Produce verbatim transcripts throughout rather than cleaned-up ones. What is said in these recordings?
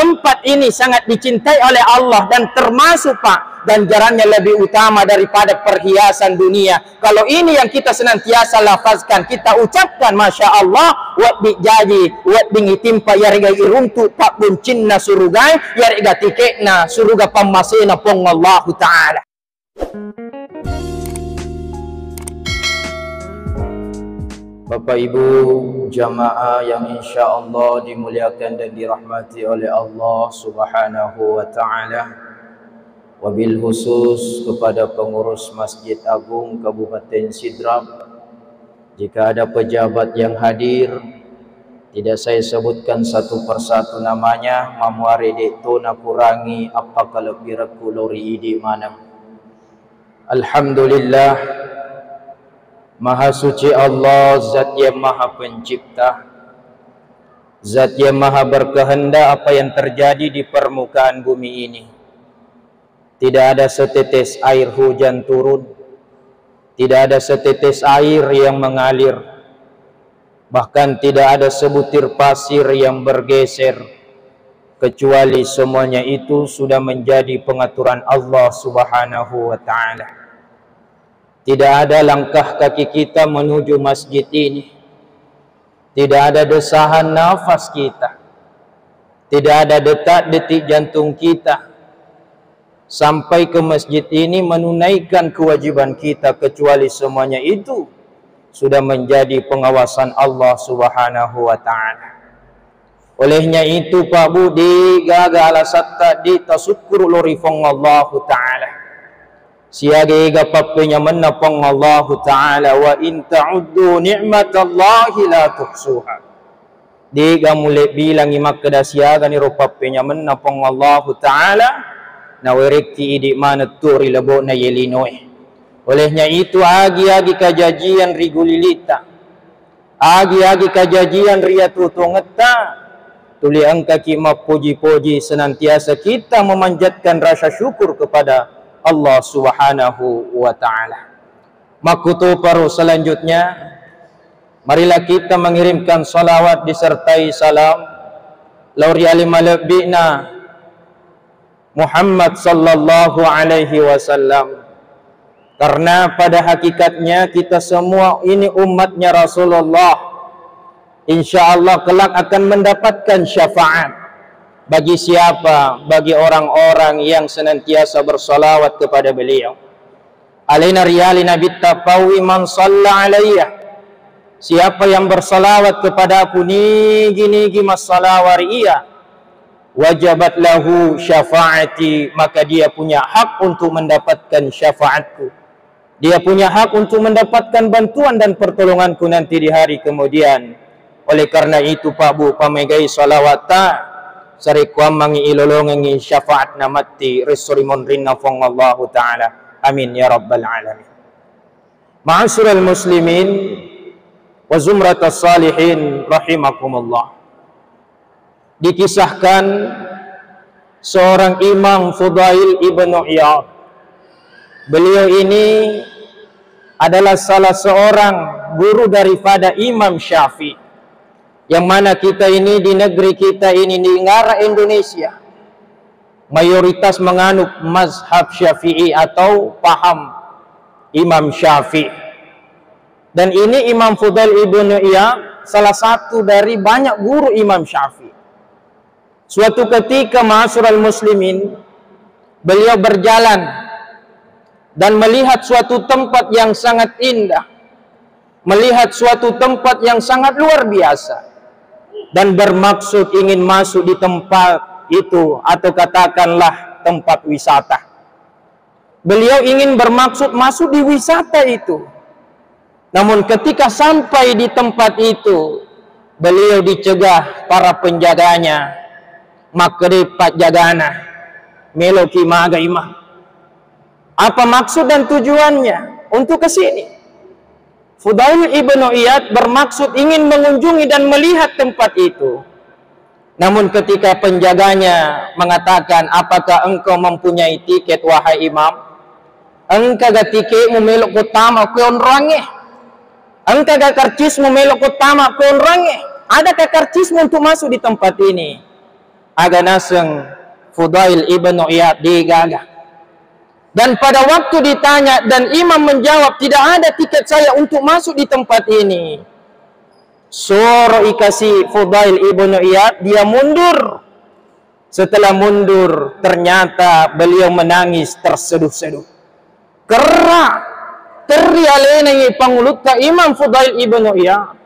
tempat ini sangat dicintai oleh Allah dan termasuk, Pak, ganjarannya lebih utama daripada perhiasan dunia. Kalau ini yang kita senantiasa lafazkan, kita ucapkan, Masya Allah, wedding jaji, wedding itimpa, yarega iruntu pabbuncinna surugae, yarega tiketna suruga pammasena Puang Allahu Ta'ala. Bapak Ibu jamaah yang insya Allah dimuliakan dan dirahmati oleh Allah Subhanahu wa Ta'ala, wabil khusus kepada pengurus Masjid Agung Kabupaten Sidrap, jika ada pejabat yang hadir, tidak saya sebutkan satu persatu namanya, mamuare de' to nakurangi appakalebbirekku lao ri idi maneng. Alhamdulillah, Maha Suci Allah, Zat yang Maha Pencipta, Zat yang Maha Berkehendak apa yang terjadi di permukaan bumi ini. Tidak ada setetes air hujan turun, tidak ada setetes air yang mengalir, bahkan tidak ada sebutir pasir yang bergeser, kecuali semuanya itu sudah menjadi pengaturan Allah Subhanahu wa Ta'ala. Tidak ada langkah kaki kita menuju masjid ini, tidak ada desahan nafas kita, tidak ada detak-detik jantung kita sampai ke masjid ini menunaikan kewajiban kita, kecuali semuanya itu sudah menjadi pengawasan Allah Subhanahu wa Ta'ala. Olehnya itu, Pak Bu, de' gaga alasatta de' tasukkuru lao ri Puang Allahu Ta'ala. Siaga ega pappenyamenna Puang Allahu Ta'ala, "Wa in ta'uddu ni'matallahi la tuhsuha." De'ga mulle bilangi makkeda siagani ro pappenyamenna Puang Allahu Ta'ala, nawerekki idi maneng tu ri lebo'na ye linoe. Olehnya itu, agi-agi kajajian ri gulilitta, agi-agi kajajian ri atuo-tuongetta, tuli engkaki mappoji-poji, senantiasa kita memanjatkan rasa syukur kepada Allah Subhanahu wa Ta'ala. Makkutoparo selanjutnya, marilah kita mengirimkan salawat disertai salam lao ri ale malebbi'na Muhammad sallallahu alaihi wasallam. Karena pada hakikatnya kita semua ini umatnya Rasulullah. Insya Allah kelak akan mendapatkan syafaat. Bagi siapa? Bagi orang-orang yang senantiasa bersalawat kepada beliau. Alena ri ale Nabitta pauwi, "Man shalla alayya," siapa yang bersalawat kepadaku, nigi-nigi massalawa ri iya, "wajabat lahu syafaati," maka dia punya hak untuk mendapatkan syafaatku. Dia punya hak untuk mendapatkan bantuan dan pertolonganku nanti di hari kemudian. Oleh karena itu, Pak Bu, pamegai salawatta, sarekkuammengngi ilolongengngi syafaatna matti ri esso ri monrinna Puang Allahu Ta'ala. Amin ya rabbal alamin. Ma'asyiral muslimin wa zumratas salihin rahimakumullah. Dikisahkan seorang Imam Fudail ibnu Iyad. Beliau ini adalah salah seorang guru daripada Imam Syafi'i. Yang mana kita ini di negeri kita ini, di negara Indonesia, mayoritas menganut mazhab Syafi'i atau paham Imam Syafi'i. Dan ini Imam Fudail ibnu Iyad salah satu dari banyak guru Imam Syafi'i. Suatu ketika, ma'asyiral muslimin, beliau berjalan dan melihat suatu tempat yang sangat indah, melihat suatu tempat yang sangat luar biasa, dan bermaksud ingin masuk di tempat itu, atau katakanlah tempat wisata. Beliau ingin bermaksud masuk di wisata itu. Namun ketika sampai di tempat itu, beliau dicegah para penjaganya. Makkedai pajjagana, "Meloki maga, Imam? Apa maksud dan tujuannya untuk ke sini?" Fudail ibnu Iyad bermaksud ingin mengunjungi dan melihat tempat itu. Namun ketika penjaganya mengatakan, "Apakah engkau mempunyai tiket, wahai Imam? Engkaga tiketmu melokko tama ko onroangnge? Engkaga karcismu melokko tama ko onroangnge? Adakah karcismu untuk masuk di tempat ini?" Aga naseng Fudail ibnu Iyad, degaga. Dan pada waktu ditanya dan imam menjawab, "Tidak ada tiket saya untuk masuk di tempat ini." Suro ikasi Fudail ibnu Iyad, dia mundur. Setelah mundur, ternyata beliau menangis terseduh-seduh. Kerra, terri alena iye pangulutta Imam Fudail ibnu Iyad.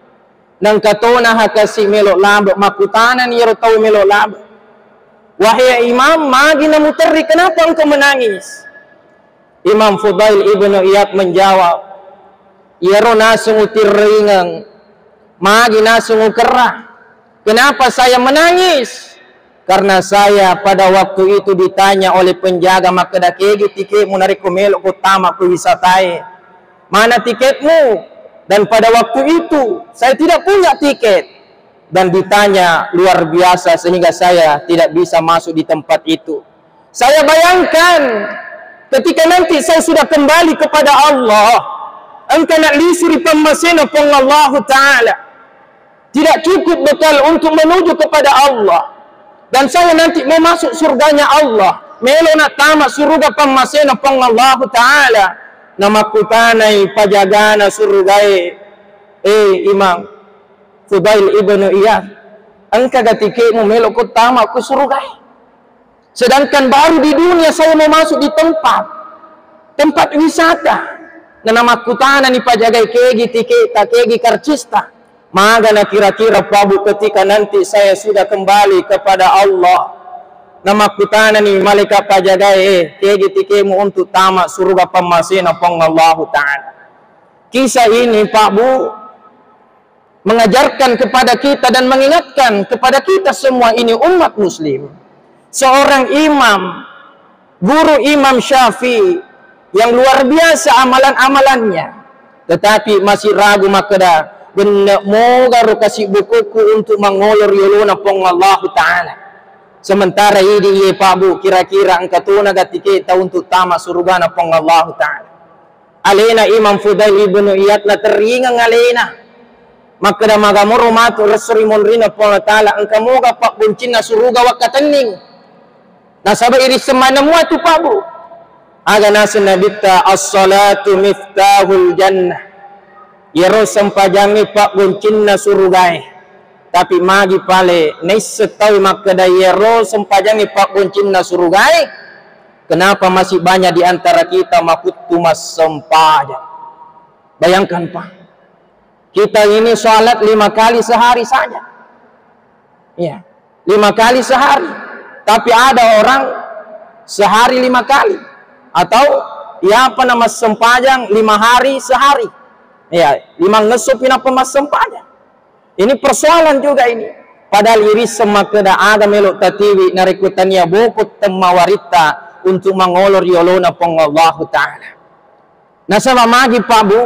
Nangka tona hakasi melo labe, makkutanani iyaro tau melo labe, "Wahai Imam, magi namuterri, kenapa engkau menangis?" Imam Fudail ibnu Iyad menjawab, "Iyaro naseng utirringeng, magi naseng ukerra. Kenapa saya menangis? Karena saya pada waktu itu ditanya oleh penjaga, makkeda, 'Kegi tiketmu narekko melokko tama ko wisatae? Mana tiketmu?' Dan pada waktu itu saya tidak punya tiket dan ditanya luar biasa sehingga saya tidak bisa masuk di tempat itu. Saya bayangkan ketika nanti saya sudah kembali kepada Allah, engka nallisu ri pammasena Puang Allahu Ta'ala. Tidak cukup bekal untuk menuju kepada Allah. Dan saya nanti mau masuk surganya Allah, melo nattama suruga pammasena Puang Allahu Ta'ala." Namakkutanai pajagana surugae, "Eh, Imam Fudail ibnu Iyad, engkaga tiketmu melo ko tama ko surugae? Sedangkan baru di dunia saya mau masuk di tempat, tempat wisata." Nanamakkutanani pajagae, "Kegi tiketta, kegi karcista?" Magana kira-kira, Pak Bu, ketika nanti saya sudah kembali kepada Allah? Namakkutanani malaikat pajagae, "Eh, kegi tiketmu untuk tama suruga pammasena Puang Allahu Ta'ala." Kisah ini, Pak Bu, mengajarkan kepada kita dan mengingatkan kepada kita semua ini umat muslim. Seorang imam, guru Imam Syafi'i yang luar biasa amalan-amalannya, tetapi masih ragu makkeda, "Genne' moga ro kasibbukukku untuk mangolo ri yolona Puang Allahu Ta'ala." Sementara idi iye, Pak Bu, kira-kira engka tona ga tiketta untuk tama surugana Puang Allahu Ta'ala. Alena Imam Fudail ibnu Iyad naterringeng alena makkeda, "Magamoro matu resso ri monrina Puang Allah Ta'ala, engka moga pabbencinna suruga wakkatenning?" Nasaba irisseng maneng mua tu, Pak Bu. Aga naseng Nabitta, "As-salatu miftahul jannah." Iyaro sempajangnge pabbencinna surugae. Tapi magi pale naisseng tau makkeda iyaro sempajangnge pabbencinna surugae, kenapa masih banyak di antara kita makuttu massempajang? Bayangkan, Pak. Kita ini sholat lima kali sehari saja. Iya, lima kali sehari. Tapi ada orang sehari lima kali. Atau, ya, apa nama, sempajang lima hari sehari. Iya, lima ngesso pinappa massempajang. Ini persoalan juga ini. Padahal irisseng makkeda aga melo tatiwi narekko tania boko temmawaritta untuk mangolo ri yolona Puang Allahu Ta'ala. Nasaba magi, Pak Bu,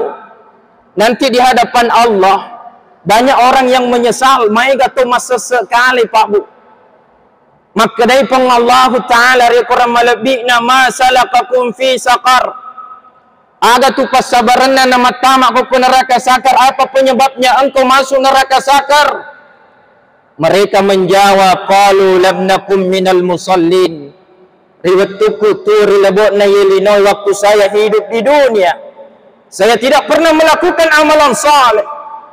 nanti di hadapan Allah banyak orang yang menyesal, maega to massesse kale, Pak Bu. Makkedai Puang Allahu Ta'ala ri Quran malebbi'na, "Ma salakakum fi saqar?" Aga tu passabarenna namattama ko neraka sakar? Apa penyebabnya engkau masuk neraka sakar? Mereka menjawab, qalu lam nakum minal musallin. Ri wettukku tu ri lebo'na ye lino waktu saya hidup di dunia, saya tidak pernah melakukan amalan saleh.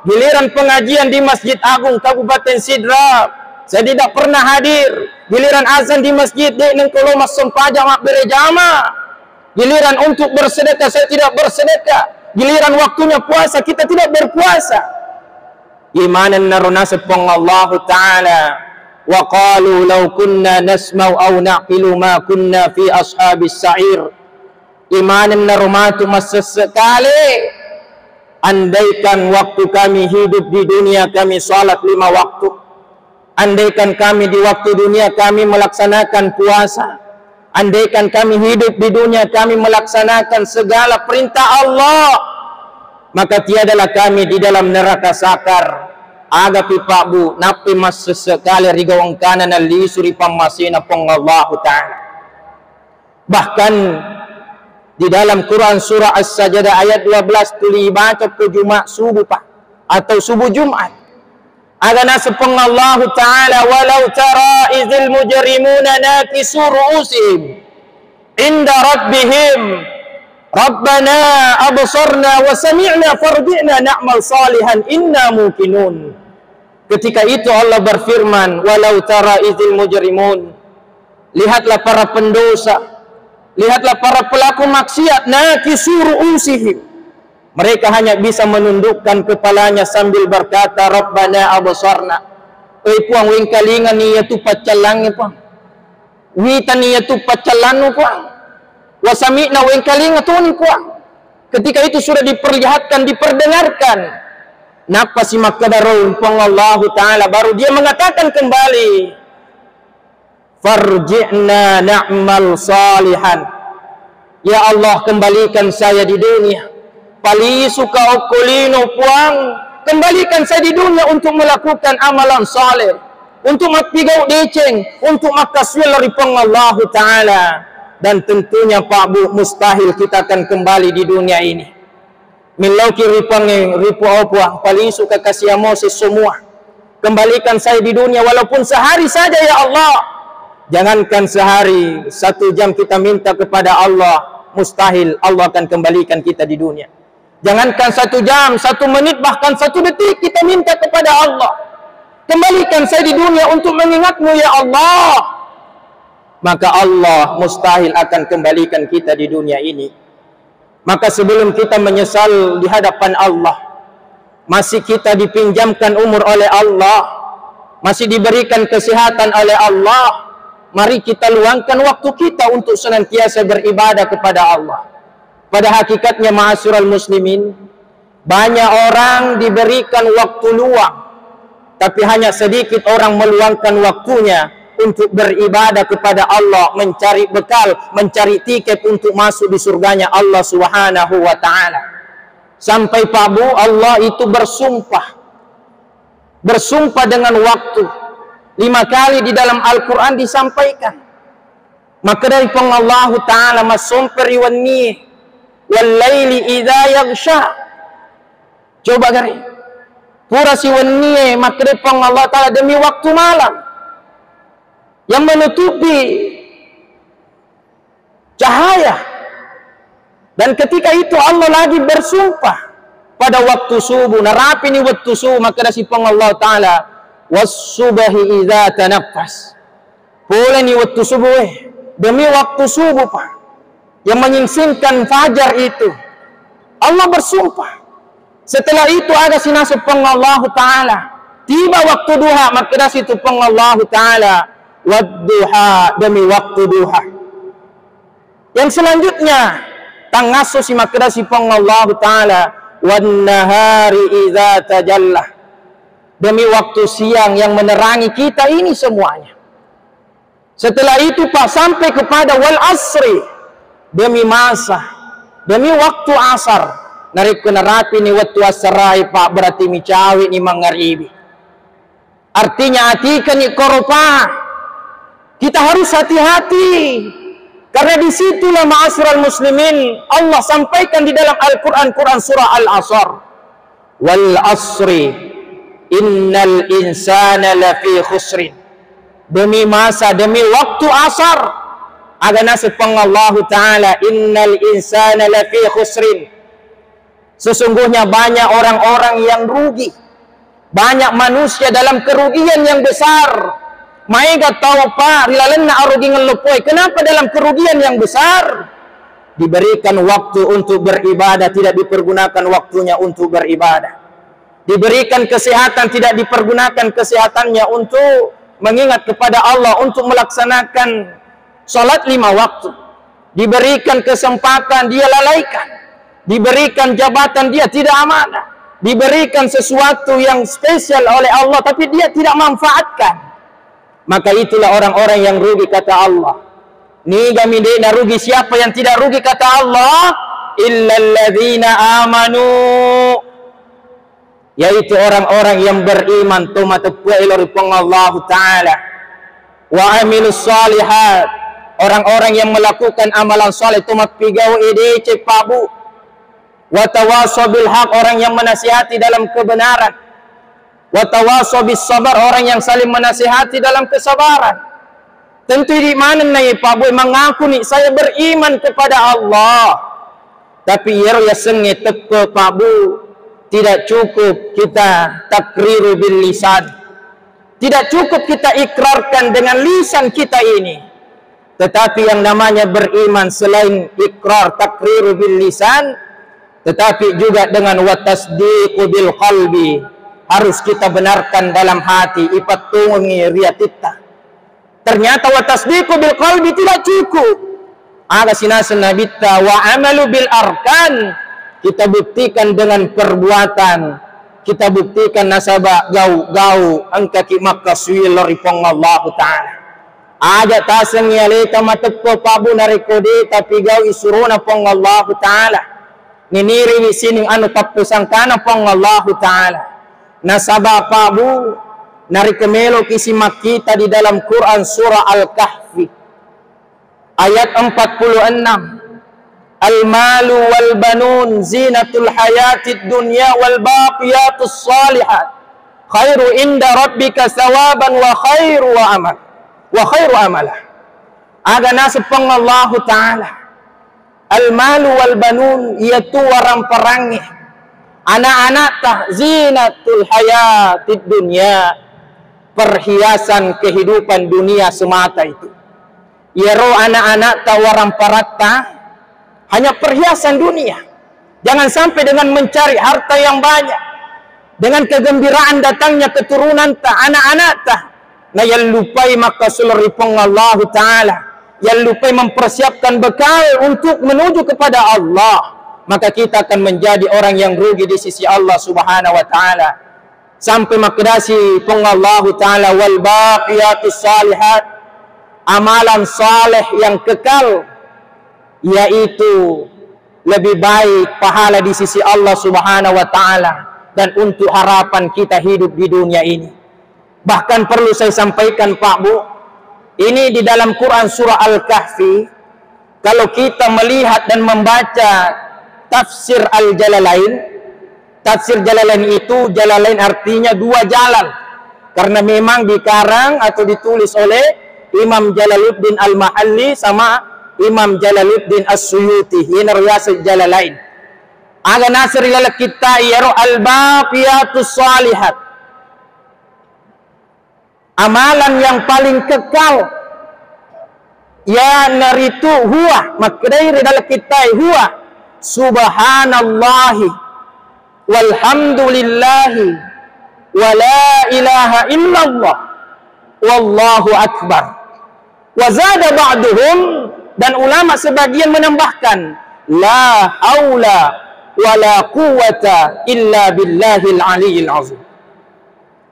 Giliran pengajian di Masjid Agung Kabupaten Sidrap, saya tidak pernah hadir. Giliran azan di masjid, de' nengkolo massempajang mabbere jama. Giliran untuk bersedekah, saya tidak bersedekah. Giliran waktunya puasa, kita tidak berpuasa. Imanennaro naseng Puang Allahu Ta'ala, "Wa qalu law kunna nasma'u aw na'qilu ma kunna fi ashabis sa'ir." Imanennaro matu massesse kale, andaikan waktu kami hidup di dunia kami salat lima waktu, andaikan kami di waktu dunia kami melaksanakan puasa, andaikan kami hidup di dunia kami melaksanakan segala perintah Allah, maka tiadalah kami di dalam neraka sakar. Agapi, Pak Bu, nappi massesse kale ri gau engkana nallisu ri pammasena Puang Allahu Ta'ala. Bahkan di dalam Quran surah As-Sajdah ayat dua belas tuli baca ko Jumat subuh, Pak, atau subuh Jumat. Aga naseng Puang Allahu Ta'ala, "Walau tara idzil mujrimuna nakisu ru'usihim inda rabbihim, Rabbana absarna wa sami'na farji'na na'mal salihan inna muqinun." Ketika itu Allah berfirman, "Walau tara idzil mujrimun." Lihatlah para pendosa, lihatlah para pelaku maksiat, nakisu ru'usihim. Mereka hanya bisa menundukkan kepalanya sambil berkata, "Rabbana absarna." Eh, Puang, wengkalinga ni iyatu paccallangnge, Puang. Wita ni iyatu paccallannu, Puang. Wa sami'na, wengkalinga toni, Puang. Ketika itu sudah diperlihatkan, diperdengarkan. Nappa si makkeda ro Puang Allahu Ta'ala, baru dia mengatakan kembali, "Farji'na na'mal salihan." Ya Allah, kembalikan saya di dunia. Palisuka okko lino, Puang. Kembalikan saya di dunia untuk melakukan amalan saleh, untuk mappigau deceng, untuk makkasuwello ri Puang Allahu Ta'ala. Dan tentunya, Pak Bu, mustahil kita akan kembali di dunia ini. Millau ki ri Puangnge, ri Puang, "Oh Puang, palisuka kasiamo se semua. Kembalikan saya di dunia walaupun sehari saja, ya Allah." Jangankan sehari, satu jam kita minta kepada Allah, mustahil Allah akan kembalikan kita di dunia. Jangankan satu jam, satu menit, bahkan satu detik kita minta kepada Allah, "Kembalikan saya di dunia untuk mengingatmu, ya Allah." Maka Allah mustahil akan kembalikan kita di dunia ini. Maka sebelum kita menyesal di hadapan Allah, masih kita dipinjamkan umur oleh Allah, masih diberikan kesehatan oleh Allah, mari kita luangkan waktu kita untuk senantiasa beribadah kepada Allah. Pada hakikatnya, ma'asyiral muslimin, banyak orang diberikan waktu luang, tapi hanya sedikit orang meluangkan waktunya untuk beribadah kepada Allah, mencari bekal, mencari tiket untuk masuk di surganya Allah Subhanahu wa Ta'ala. Sampai, Pak Bu, Allah itu bersumpah. Bersumpah dengan waktu. Lima kali di dalam Al-Quran disampaikan. Makkedai Puang Allahu Ta'ala, "Massomperi wennie, wallaili idza yaghsya." Coba gare. Pura si wennie, makkedai Puang Allah Ta'ala, demi waktu malam yang menutupi cahaya. Dan ketika itu Allah lagi bersumpah pada waktu subuh, narapini wettu subuh, makkeda si Puang Allah Ta'ala, "Wassubhi idza tanaffas." Poleni wettu subuh, eh, demi waktu subuh, Pak, yang menyingsingkan fajar itu. Allah bersumpah. Setelah itu aga sinaseng Puang Allahu Ta'ala. Tiba waktu duha, makkeda si tu Puang Allahu Ta'ala, "Wadduha," demi waktu duha. Yang selanjutnya, tangasso si makkeda si Puang Allahu Ta'ala, "Wan nahari idza tajalla." Demi waktu siang yang menerangi kita ini semuanya. Setelah itu, Pak, sampai kepada wal asri, demi masa, demi waktu asar. Narekko narapini wettu assarai, Pak, berarti micawe ni mangaribi. Artinya, atikani koropa. Kita harus hati-hati. Karena disitulah, ma'asyiral muslimin, Allah sampaikan di dalam Al-Quran, Quran surah Al-Asr. "Wal asri, innal insana lafi khusrin." Demi masa, demi waktu asar. Aga naseng Puang Allahu Ta'ala, "Innal insana lafi khusrin." Sesungguhnya banyak orang-orang yang rugi. Banyak manusia dalam kerugian yang besar. Maega tau, Pak, ri lalenna arugingeng loppoe. Kenapa dalam kerugian yang besar? Diberikan waktu untuk beribadah, tidak dipergunakan waktunya untuk beribadah. Diberikan kesehatan, tidak dipergunakan kesehatannya untuk mengingat kepada Allah, untuk melaksanakan salat lima waktu. Diberikan kesempatan, dia lalaikan. Diberikan jabatan, dia tidak amanah. Diberikan sesuatu yang spesial oleh Allah, tapi dia tidak manfaatkan. Maka itulah orang-orang yang rugi, kata Allah. Niga mi de' narugi, siapa yang tidak rugi, kata Allah? Illalladzina amanu. Yaitu orang-orang yang beriman, to mateppue elo ri Puang Allahu Ta'ala. Wa amilus salihat, orang-orang yang melakukan amalan saleh, to mappigau edece pabu. Wa tawasaw bil haq, orang yang menasihati dalam kebenaran. Wa tawasau bis sabar, orang yang saling menasihati dalam kesabaran. Tentu idi maneng na ye Pak Bu, mengaku ni saya beriman kepada Allah. Tapi iyaro yasengnge tekko Pak Bu, tidak cukup kita takriru bil lisan. Tidak cukup kita ikrarkan dengan lisan kita ini. Tetapi yang namanya beriman selain ikrar takriru bil lisan, tetapi juga dengan wa tasdiqu bil qalbi. Harus kita benarkan dalam hati, ipattungi ri atitta. Ternyata wa tasdiqu bil qalbi tidak cukup. Aga sinaseng Nabitta, wa amalu bil arkan, kita buktikan dengan perbuatan, kita buktikan nasaba gau-gau engkaki makkasui lao ri Puang Allahu Ta'ala. Aja tasengngi aleta matekko Pak Bu narekko de tapi gau isurona Puang Allahu Ta'ala. Niniriwi sining anu tappesangkana Puang Allahu Ta'ala. Nasaba Pak Bu, narekko meloki simakkita di dalam Quran surah Al-Kahfi ayat empat puluh enam, "Al-malu wal banun zinatul hayatid dunya wal baqiyatus salihat khairu inda rabbika thawaban wa khairu wa amal, wa khairu amala." Aga naseng Puang Allahu Ta'ala, "Al-malu wal banun," iyatu waramparangnge, ana-anakta, "zinatul hayatid dunya," perhiasan kehidupan dunia semata itu. Iyaro ana-anakta waramparatta hanya perhiasan dunia. Jangan sampai dengan mencari harta yang banyak, dengan kegembiraan datangnya keturunanta, anak-anakta, nayallupai makkasui lao ri Puang Allahu Ta'ala, yallupai mempersiapkan bekal untuk menuju kepada Allah, maka kita akan menjadi orang yang rugi di sisi Allah Subhanahu wa Ta'ala. Sampai makkedasi Puang Allahu Ta'ala, "Wal baqiyatus salihat," amalan saleh yang kekal, yaitu lebih baik pahala di sisi Allah Subhanahu wa Ta'ala dan untuk harapan kita hidup di dunia ini. Bahkan perlu saya sampaikan, Pak Bu, ini di dalam Quran surah Al-Kahfi, kalau kita melihat dan membaca tafsir Al-Jalalain, tafsir Jalalain itu, Jalalain artinya dua jalan, karena memang dikarang atau ditulis oleh Imam Jalaluddin Al-Mahalli sama Imam Jalaluddin As-Suyuti, ini riwayat Jalalain. Aga naseng ri laleng kitta iyaro al-baqiyatus salihat. Amalan yang paling kekal, iyanaritu huwa, makkedai ri laleng kittae, huwa subhanallahi walhamdulillahi wa la ilaha illallah wallahu akbar. Wa zada ba'duhum, dan ulama sebagian menambahkan, la haula wa la quwwata illa billahil aliyil azim.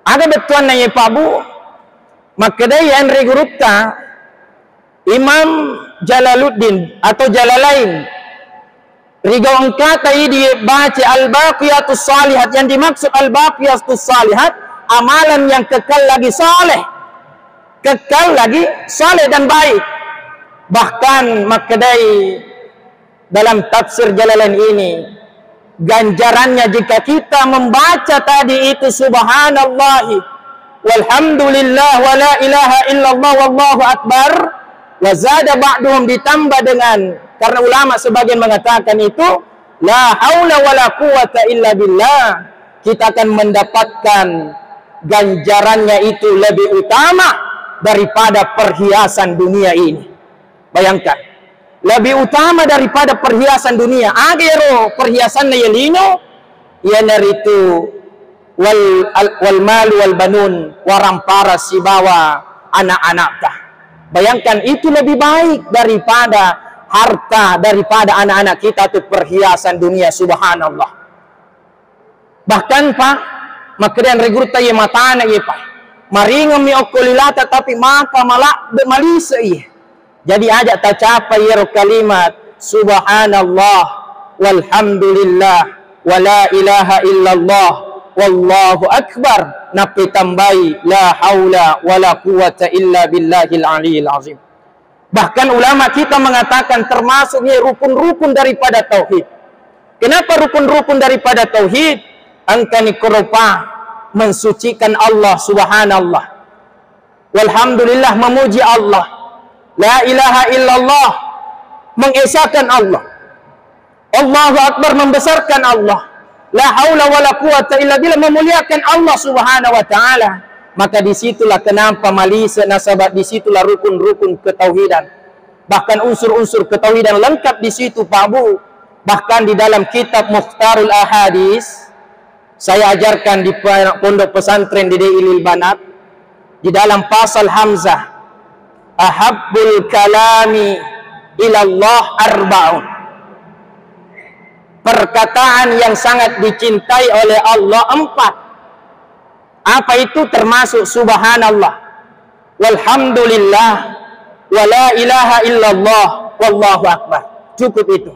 Aga bettuanna ye Pak Bu? Makkedai anre gurutta Imam Jalaluddin atau Jalalain, rigau engkata idi baca al-baqiyatus salihat, yang dimaksud al-baqiyatus salihat, amalan yang kekal lagi saleh, kekal lagi saleh dan baik. Bahkan makkedai dalam tafsir Jalalain ini, ganjarannya jika kita membaca tadi itu subhanallahi walhamdulillah wa la ilaha illallah wallahu akbar, wa zada ba'duhum, ditambah dengan, karena ulama sebagian mengatakan itu la haula wa la quwwata illa billah, kita akan mendapatkan ganjarannya itu lebih utama daripada perhiasan dunia ini. Bayangkan, lebih utama daripada perhiasan dunia. Aga ero perhiasanna iya lino, iyanaritu wal, al, wal malu wal banun, warampara sibawa anak-anakta. Bayangkan, itu lebih baik daripada harta, daripada anak-anak kita atau perhiasan dunia. Subhanallah. Bahkan, Pak, makkedai anre gurutta, iye matana iye, Pak. Maringemmi okko lilata, tapi maka malabbe malise iye. Jadi aja tacapai iyaro kalimat subhanallah walhamdulillah wa la ilaha illallah wallahu akbar, nappa tambai la haula wa la quwwata illa billahil aliyil azim. Bahkan ulama kita mengatakan termasuk ini rukun-rukun daripada tauhid. Kenapa rukun-rukun daripada tauhid? Engkani koropa mensucikan Allah, subhanallah. Walhamdulillah, memuji Allah. La ilaha illallah, mengesakan Allah. Allahu Akbar, membesarkan Allah. La haula wala quwata illa billah, memuliakan Allah Subhanahu wa Ta'ala. Maka disitulah kenapa malise, nasaba disitulah rukun-rukun ketauhidan. Bahkan unsur-unsur ketauhidan lengkap di situ, Pak Bu. Bahkan di dalam kitab Mukhtarul Ahadis, saya ajarkan di pe-, pondok pesantren di Dei Ilil Banat, di dalam pasal hamzah, "Ahabbul kalami ilallah arba'un." Perkataan yang sangat dicintai oleh Allah empat. Apa itu? Termasuk subhanallah, walhamdulillah, wala ilaha illallah, wallahu akbar. Cukup itu.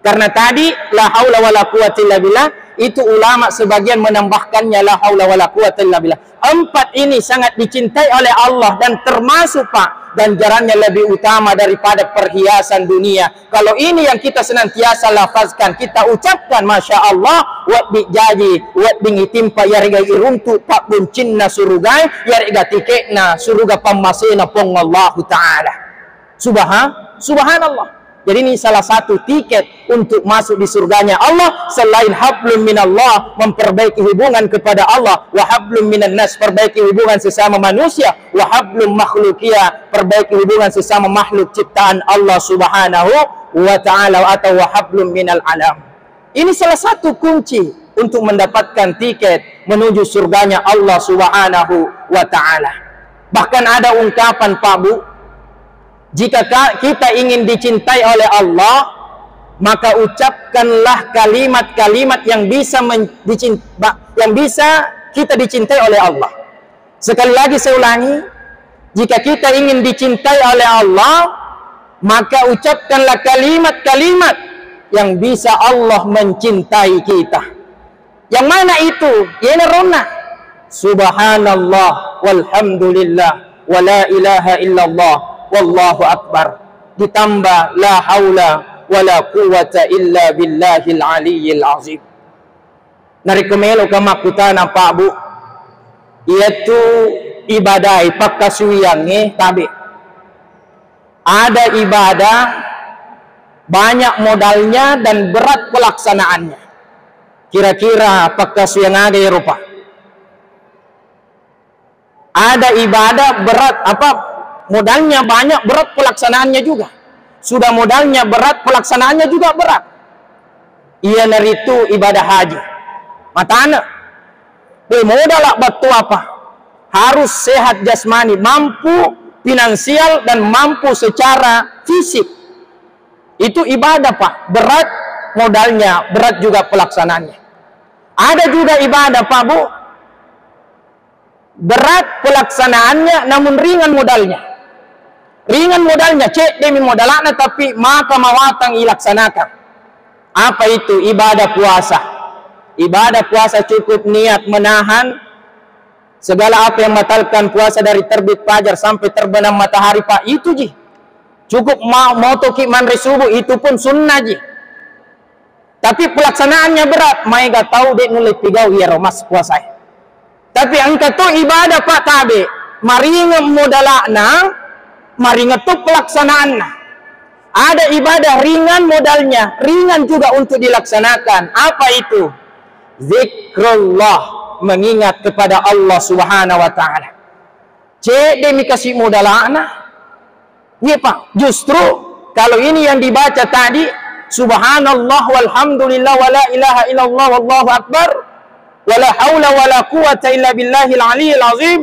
Karena tadi la haula wala quwwata illa billah, itu ulama sebagian menambahkannya la haula wala quwwata illa billah. Empat ini sangat dicintai oleh Allah dan termasuk, Pak, ganjarannya lebih utama daripada perhiasan dunia. Kalau ini yang kita senantiasa lafazkan, kita ucapkan, Masya Allah, wedding jaji, wedding itimpa, yarega iruntu pabbuncinna surugae, yarega tiketna suruga pammasena Puang Allahu Ta'ala. Subha-, subhanallah. Jadi ini salah satu tiket untuk masuk di surganya Allah selain hablum minallah, memperbaiki hubungan kepada Allah, wa hablum minan nas, perbaiki hubungan sesama manusia, wa hablum makhlukia, perbaiki hubungan sesama makhluk ciptaan Allah Subhanahu wa Ta'ala, atau wa hablum minal alam. Ini salah satu kunci untuk mendapatkan tiket menuju surganya Allah Subhanahu wa Ta'ala. Bahkan ada ungkapan, Pak Bu, jika ka-, kita ingin dicintai oleh Allah, maka ucapkanlah kalimat-kalimat yang bisa men-, dicin-, ba-, yang bisa kita dicintai oleh Allah. Sekali lagi saya ulangi, jika kita ingin dicintai oleh Allah, maka ucapkanlah kalimat-kalimat yang bisa Allah mencintai kita. Yang mana itu? Iyanaronna, subhanallah, walhamdulillah, wala ilaha illallah, wallahu akbar. Ditambah la haula wala quwwata illa billahil aliyyil azim. Narekko meloka makkutana, Pak Bu, iyatu ibadae pakkasuwiyangnge tabe. Ada ibadah banyak modalnya dan berat pelaksanaannya. Kira-kira pakkasuwiyang aga ero, Pak? Ada ibadah berat, apa, modalnya banyak, berat pelaksanaannya juga. Sudah modalnya berat, pelaksanaannya juga berat. Iyanaritu ibadah haji. Matane, de modala battu apa? Harus sehat jasmani, mampu finansial dan mampu secara fisik. Itu ibadah, Pak. Berat modalnya, berat juga pelaksanaannya. Ada juga ibadah, Pak Bu, berat pelaksanaannya namun ringan modalnya. Ringan modalnya, cedde mi modalana, tapi maka mawatang ilaksanakan. Apa itu? Ibadah puasa. Ibadah puasa cukup niat menahan segala apa yang membatalkan puasa dari terbit fajar sampai terbenam matahari, Pak, itu ji. Cukup ma-, motoki manre subuh, itu pun sunnah ji. Tapi pelaksanaannya berat, maega tau de nulle pigau iyaro mas puasae. Tapi engka to ibadah, Pak, tabe, maringeng modala'na, maringeng to pelaksanaanna. Ada ibadah ringan modalnya, ringan juga untuk dilaksanakan. Apa itu? Zikrullah, mengingat kepada Allah Subhanahu wa Ta'ala. Cedde mi kasi modala'na. Iya, Pak. Justru kalau ini yang dibaca tadi, subhanallah walhamdulillah wala ilaha illallah wallahu akbar, wala haula wala quwata illa billahil aliyil azim.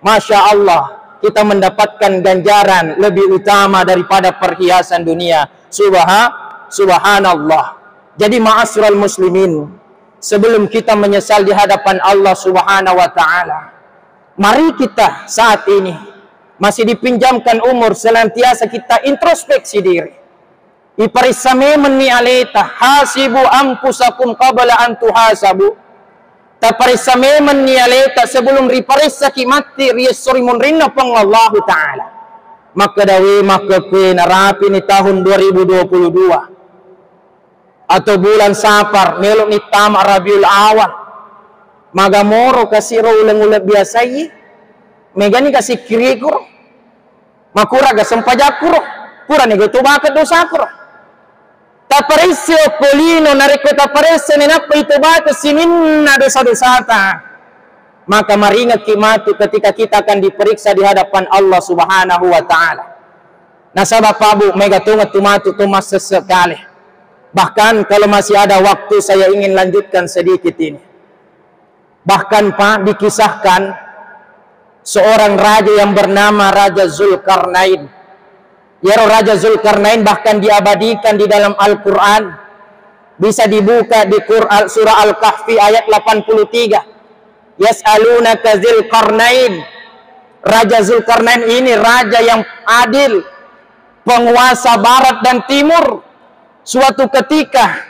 Masya Allah, kita mendapatkan ganjaran lebih utama daripada perhiasan dunia. Subha-, subhanallah. Jadi, ma'asyiral muslimin, sebelum kita menyesal di hadapan Allah Subhanahu wa Ta'ala, mari kita saat ini masih dipinjamkan umur, senantiasa kita introspeksi diri. Iparessa memenni aleta, hasibu anfusakum qabla an tuhasabu. Taparessa memenni aleta sebelum riparessaki matti ri esso ri munrinna Puang Allahu Ta'ala. Makkeda, "We, makkekue narapini tahun dua ribu dua puluh dua atau bulan Safar, melo'ni tama Rabiul Awal." Magamoro kasi ro uleng-uleng biasai, megani kasi kirikuro, makuraga sempajakkuro, purani gau tobake dosakuro. Taparesse okko lino, narekko taparesse nainappa itobake sininna dosa-dosata, maka maringekki matu ketika kita akan diperiksa di hadapan Allah Subhanahu wa Ta'ala. Nasaba, Pak Bu, mega tongeng tu matu to massesse kale. Bahkan kalau masih ada waktu, saya ingin lanjutkan sedikit ini. Bahkan, Pak, dikisahkan seorang raja yang bernama Raja Zulkarnain. Yaro Raja Zulkarnain bahkan diabadikan di dalam Al-Quran. Bisa dibuka di Quran, surah Al-Kahfi ayat delapan puluh tiga. Yas'alunaka Zulkarnain. Raja Zulkarnain ini raja yang adil, penguasa barat dan timur. Suatu ketika,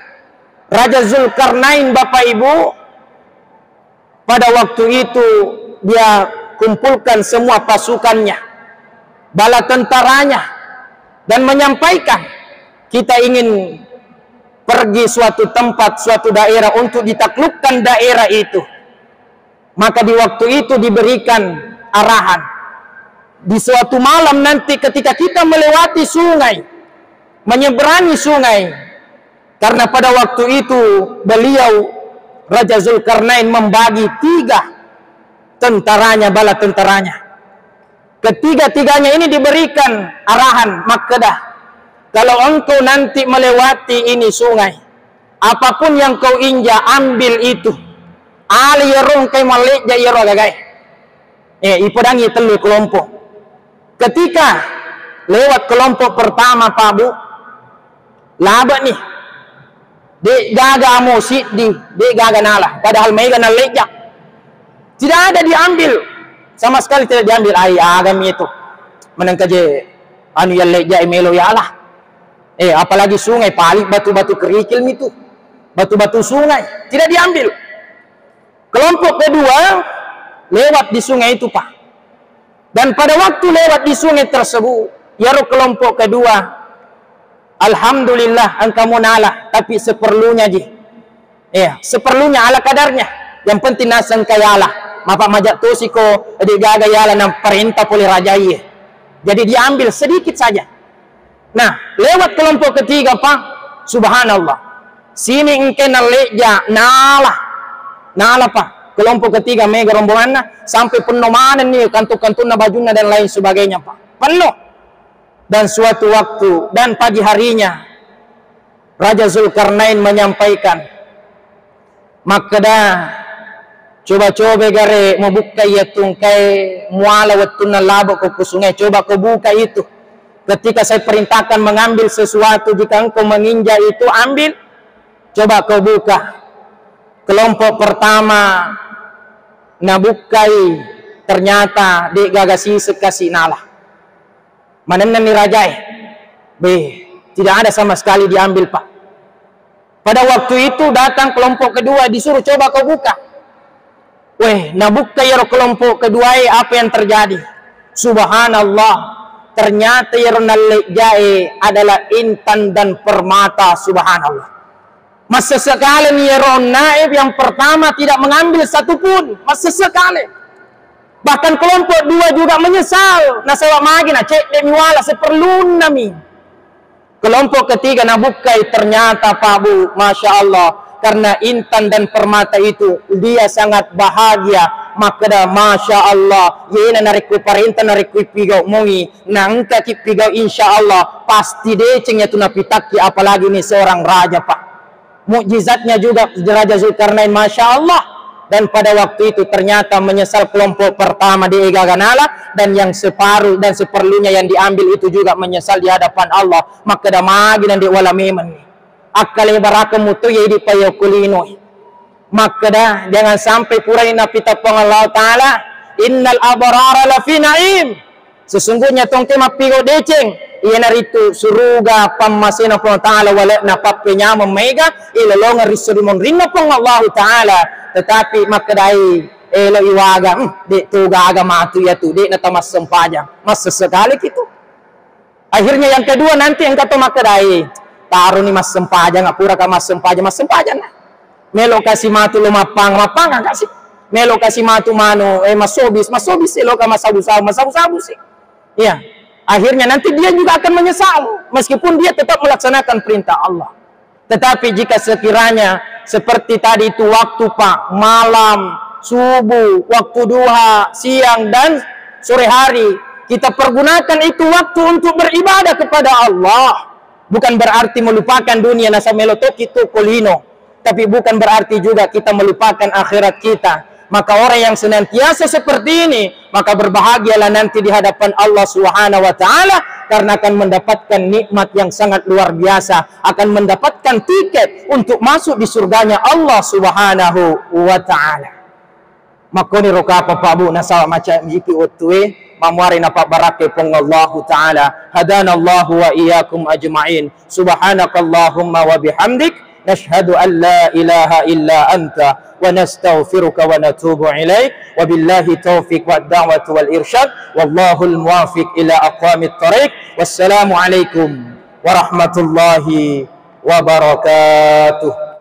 Raja Zulkarnain, Bapak Ibu, pada waktu itu dia kumpulkan semua pasukannya, bala tentaranya, dan menyampaikan, "Kita ingin pergi suatu tempat, suatu daerah untuk ditaklukkan daerah itu." Maka di waktu itu diberikan arahan, di suatu malam nanti ketika kita melewati sungai, menyeberangi sungai, karena pada waktu itu beliau, Raja Zulkarnain, membagi tiga tentaranya, bala tentaranya. Ketiga-tiganya ini diberikan arahan, makkeda, "Kalau engkau nanti melewati ini sungai, apapun yang kau injak, ambil itu. Ala iyaro engkai mallejja iyaro agagae." Eh, ipodangi tellu kelompok. Ketika lewat kelompok pertama, Pak Bu, labe'ni. De' gaga amo siddi, de' gaga nala. Padahal maega nallejja. Tidak ada diambil. Sama sekali tidak diambil. Ai, agami itu. Menengka je, anu, yallejja melo yala. Eh, apalagi sungai, paling batu-batu kerikil itu. Batu-batu sungai. Tidak diambil. Kelompok kedua lewat di sungai itu, Pak. Dan pada waktu lewat di sungai tersebut, yaro kelompok kedua, alhamdulillah, engka mo nala, tapi seperlunya ji. Iya, seperlunya, ala kadarnya. Yang penting naseng engka yala. Mapa majak tosi ko, de' gaga yala nang parenta pole rajaie. Jadi diambil sedikit saja. Nah, lewat kelompok ketiga, Pak, subhanallah. Sini engke nallejja, nala. Nala, Pak. Kelompok ketiga mega rombonganna, sampai penno manenni kantong-kantongna, bajunna, dan lain sebagainya, Pak. Penuh. Dan suatu waktu, dan pagi harinya, Raja Zulkarnain menyampaikan, makkeda, "Coba-coba gare mubukka iya tungkae muala wettunna labo ko ku sungai. Coba ko buka itu. Ketika saya perintahkan mengambil sesuatu, jika engkau menginjak itu, ambil. Coba kau buka." Kelompok pertama nabukkai, ternyata de' gaga siseng kasi nala. Manennenni rajae. Beh, tidak ada sama sekali diambil, Pak. Pada waktu itu datang kelompok kedua, disuruh, "Coba kau buka." Weh, nabukka iyaro kelompok keduae, apa yang terjadi? Subhanallah, ternyata iyaro nallejjae adalah intan dan permata, subhanallah. Massessekale ni iyaro onnae yang pertama tidak mengambil satupun, massessekale. Bahkan kelompok dua juga menyesal, nasaba magi na cedde mi wala, seperlunna mi. Kelompok ketiga nabukkai, ternyata, Pak Bu, Masya Allah, karena intan dan permata itu dia sangat bahagia, makkeda, "Masya Allah, yena narekko parenta narekko ipigau mongi, na engkaki pigau, insya Allah pasti deceng yatu napitakki, apalagi ini seorang raja, Pak." Mukjizatnya juga Raja Zulkarnain, Masya Allah. Dan pada waktu itu ternyata menyesal kelompok pertama de' gaga nala, dan yang separuh dan seperlunya yang diambil itu juga menyesal di hadapan Allah. Makkeda, "Magi na de' wala memenni. Akkalebarakeng muto ye di payo kulinoi." Makkeda, "Jangan sampai purani napita Puang Allah Ta'ala, innal abrara lafi na'im." Sesungguhnya tongke mappigau deceng, iyanaritu suruga pammasena Puang Ta'ala, wale'na pappenyameng maega, ilolongeng ri suri monrinna Puang Allahu Ta'ala. Tetapi makkedai, elo iwaga, "Hmm, de' to gaga matu iyatu, de' natamassempajang." Massessekale kitu. Akhirnya yang kedua nanti engka to makkedai, "Taroni massempajang, apuraka massempajang, massempajang na. Melo kasi matu lo mappang, mappang kasi." Melo kasi matu manu, eh, masobis, masobis si, loka masabu-sabu, masabu-sabu si. Iya. Akhirnya nanti dia juga akan menyesal meskipun dia tetap melaksanakan perintah Allah. Tetapi jika sekiranya seperti tadi itu waktu, Pak, malam, subuh, waktu duha, siang, dan sore hari, kita pergunakan itu waktu untuk beribadah kepada Allah, bukan berarti melupakan dunia, nasa melo toki tu kolino, tapi bukan berarti juga kita melupakan akhirat kita. Maka orang yang senantiasa seperti ini, maka berbahagialah nanti di hadapan Allah Subhanahu wa Ta'ala, karena akan mendapatkan nikmat yang sangat luar biasa, akan mendapatkan tiket untuk masuk di surganya Allah Subhanahu wa Ta'ala. Makkoni ro kapang, Pak, Bu, nasaba macam jiki wettue, mamuare napabbarakai Puang Allahu Ta'ala. Hadanallahu wa iyyakum ajma'in. Subhanakallahumma wa bihamdik, nashhadu an la ilaha illa anta, wa nastaghfiruka wa natubu ilaik. Wabillahi taufiq wa da'watu wal irsyad. Wallahul muwafiq ila aqwamit thariq. Wassalamu alaikum warahmatullahi wabarakatuh.